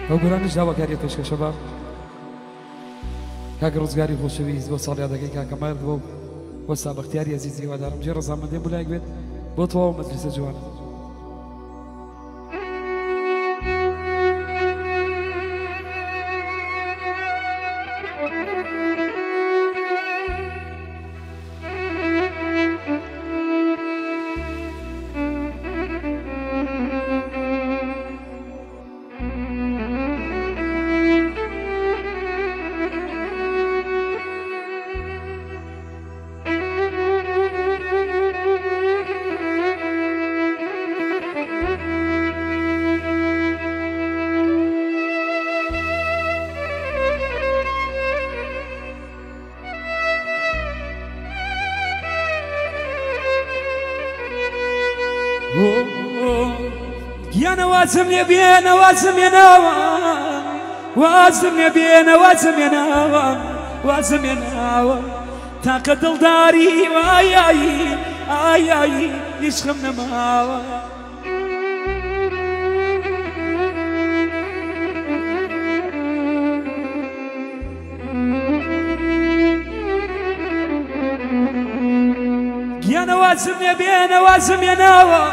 بەو گۆرانیش داواکاریە پێشکەشە بە کاک ڕزگاری خۆشەویست بۆ ساڵیادەکەی کاکە مەرد بۆ وەستا بەختیاری ئەزیزی هیوادارم جێ ڕەزامەندی بولایەک بێت بۆ تەواو مەجلیسە جوانە. گیانە وازم لێ بێنە وازم هێناوە وازم لێ بێنە وازم هێناوە وازم هێناوە تاقە دڵداری ئایایی ئایایی عیشقم نەماوە. گیانە وازم لێ بێنە وازم هێناوە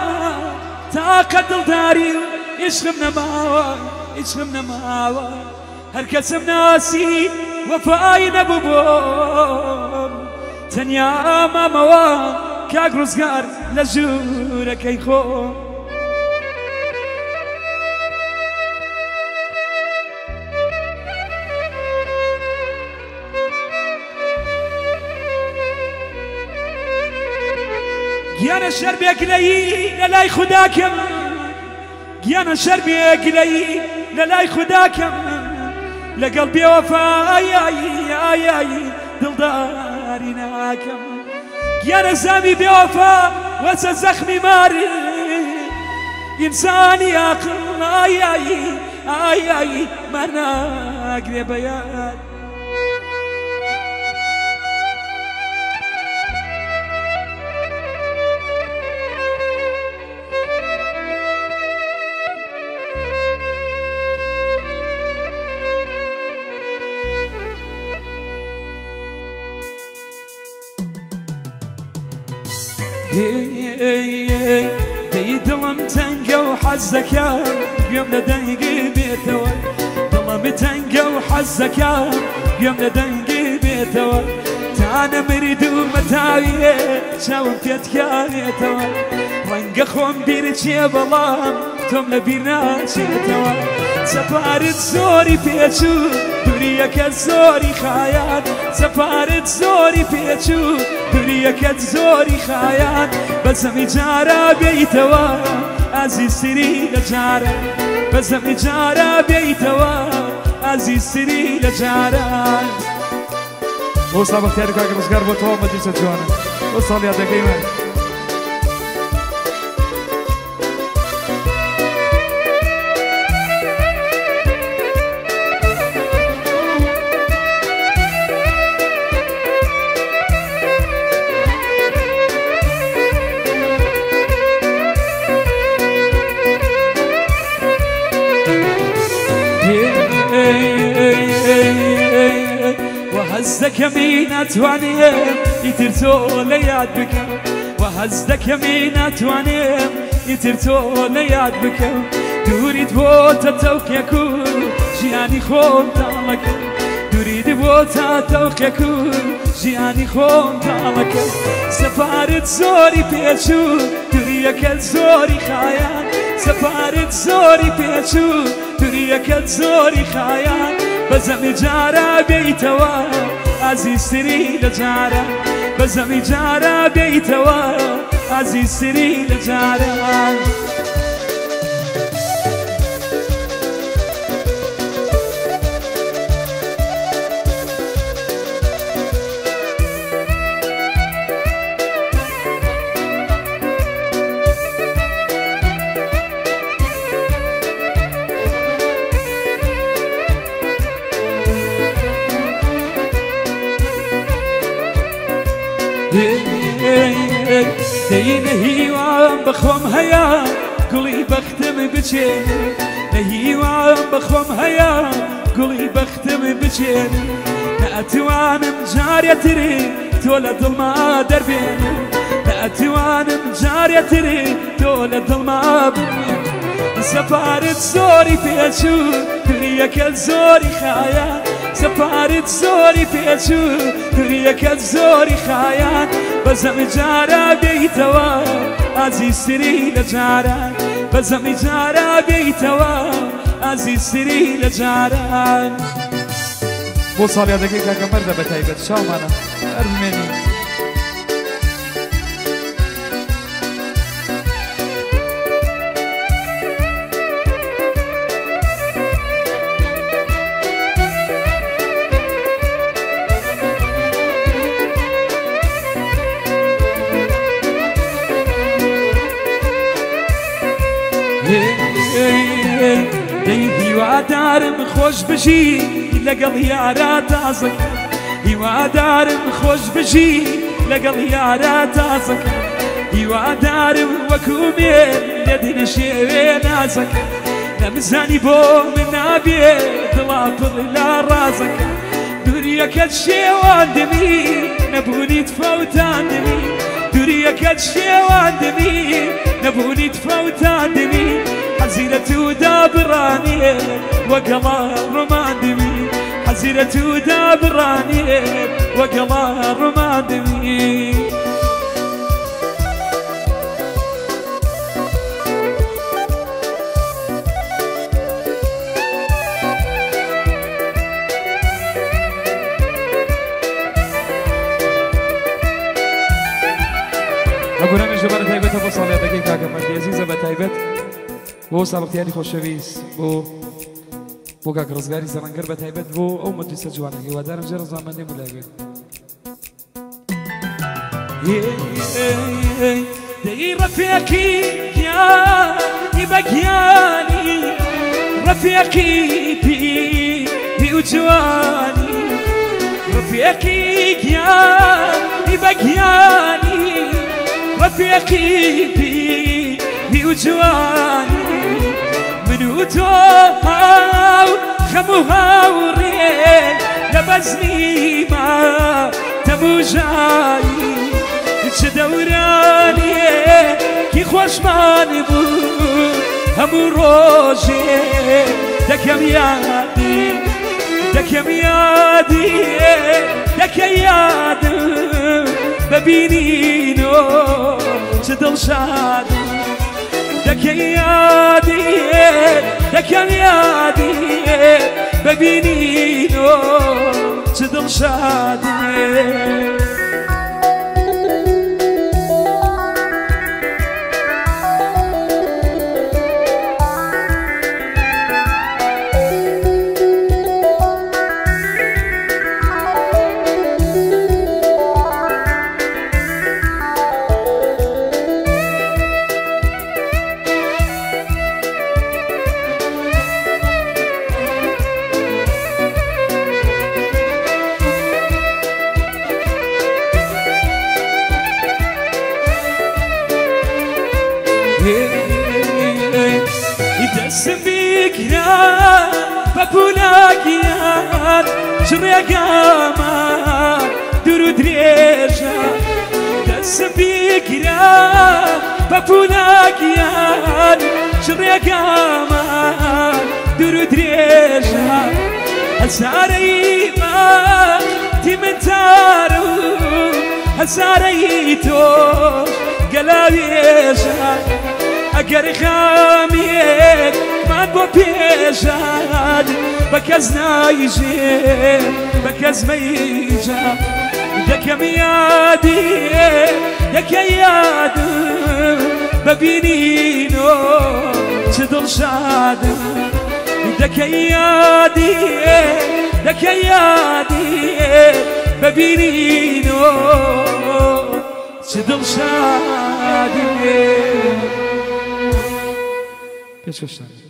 تاقە دڵداری و عیشقم نەماوە عیشقم نەماوە هەر کەسم ناسی وەفای نەبوو بۆم تەنیا مامەوە کاک ڕزگار لە ژوورەکەی خۆم. گیانە شەربێک لەی لە لای خوداکەم گیانە شەربێک لەی لە لای خوداکەم لەگەڵ بێوەفایی دڵداری ناکەم. گیانە زامی بێوەفا وەچە زەخمی ماری ئینسانی عاقڵ ئایایی ئایایی مار ناگرێ بە یار. دەی دڵم تەنگە و حەز دەکەم گوێم لە دەنگی بێتەوە دڵم تەنگە و حەز دەکەم گوێم لە دەنگی بێتەوە تا نەمرد و مەتاویێ چاوم پێتکاوێتەوە ڕەنگە خۆم بیر چێ بەڵام تۆم لە بیر ناچێتەوە سەفارت زۆری پێچوو دووریەکە زۆری خایان سەفارت زۆری پێچوو دووریەکەت زۆری خایان بەزەمی جارا بێیتەوە ئازیزتری لە جارە بەزەمی جارا بێیتەوە ئازیزتری لە جاران. وەستا بەختیاری کاک ڕزگار بۆ تەواو مەجلیسە جوانە بۆ ساڵیادەکەی من. وهەزدەکەمی ناتوانێم ئیتر تۆ لە یاد بکەم وهەزدەکەمی ناتوانێم ئیتر تۆ لە یاد بکەم دووریت بۆتە تەوقێک و ژیانی خۆم تاڵەکەم دووریت بۆتە تەوقێک و ژیانی خۆم تاڵەکەم سەفارت زۆری پێچوو دووریەکەت زۆری خایان سەفارت زۆری پێچوو دووریەکەت زۆری خایان بەزەمی جارا بێیتەوە ئازیزتری لە جارە بەزەمی جارا بێیتەوە ئازیزتری لە جاران. دەینە هیوام بەخۆم هەیە گوڵی بەختم بچێنێ نە دەهیوام بەخۆم هەیە گوڵی بەختم بچێنم نەئەتوانم جارێتری تۆ لە دڵما دەربێنم نەئەتوانم جارێتری تۆ لە دڵما بمێنم سەفارت زۆری پێچوو دووریەکەت زۆری خایان سەفارت زۆری پێچوو دووریەکەت زۆری خایان بەزەمی جارا بێیتەوە ئازیزتری لە جاران بەزەمی جارا بێیتەوە ئازیزتری لە جاران بۆ ساڵیادەکەی کاکە مەردە بە تایبەت چاومانە هەر بمێنی. دەی هیوادارم خۆش بژی لەگەڵ یارا تازەکە هیوادارم خۆش بژی لەگەڵ یارا تازەکە هیوادارم وەکوو مێر لە دنەشێوێ نازەکە نەمزانی بۆ من نابێ دڵا پڕ لە ڕازەکە دووریەکەت شێواندمی نەبوونیت فەوتاندمی دووریەکەت شێواندمی نەبوونیت فەوتاندمی حەزیرەت و دابڕانێ وەگەڵا ڕۆماندمی حەزیرەت و دابڕانێ وەگەڵا ڕۆماندمی. ئەگۆرانیش لەبەرە تایبەتە بۆ ساڵیادەکەی کاکە مەردی ئەزیزە بە تایبەت بۆ سابقتیاری خۆشەویست بۆ کاک ڕزگاری زەڕەنگەر بە تایبەت بۆ ئەو مەجلیسە جوانە هیوادارم جێ ڕەزامەندی مولای بێت. دەی ڕەفیقی گیانی بە گیانی ڕەفیقی پیری و جوانی ڕەفیقی گیانی بە گیانی ڕەفیقی پیری و جوانی من و تۆ هاو خەم و هاوڕێ لە بەزمی ماتەم و ژایی چ دەورانێکی خۆشمان بوو هەموو ڕۆژێ دەکەم یادی دەکەم یادی دەکە یادم ببینینۆ چ دڵشادم دەکە یادی دەکەم یادی ببینینۆ چ دڵشادم. دەستم بگرە بە پولاگیان چ ڕێگامان دوور و درێژە دەستم بگرە بە پولاگیان چ ڕێگامان دوور و درێژە هەزارەی ماتی من تارە و هەزارەی تۆ گەلاوێژە ئەگەر خامێکمان بۆ پێشاد بە کەس نایژێ بە کەس مەیژە دەکەم یادی دەکە یادم ببینینۆ چ دڵشادم دەکە یادی دەکە یادی ببینینۆ چ دڵشادم. پێشکەشتان.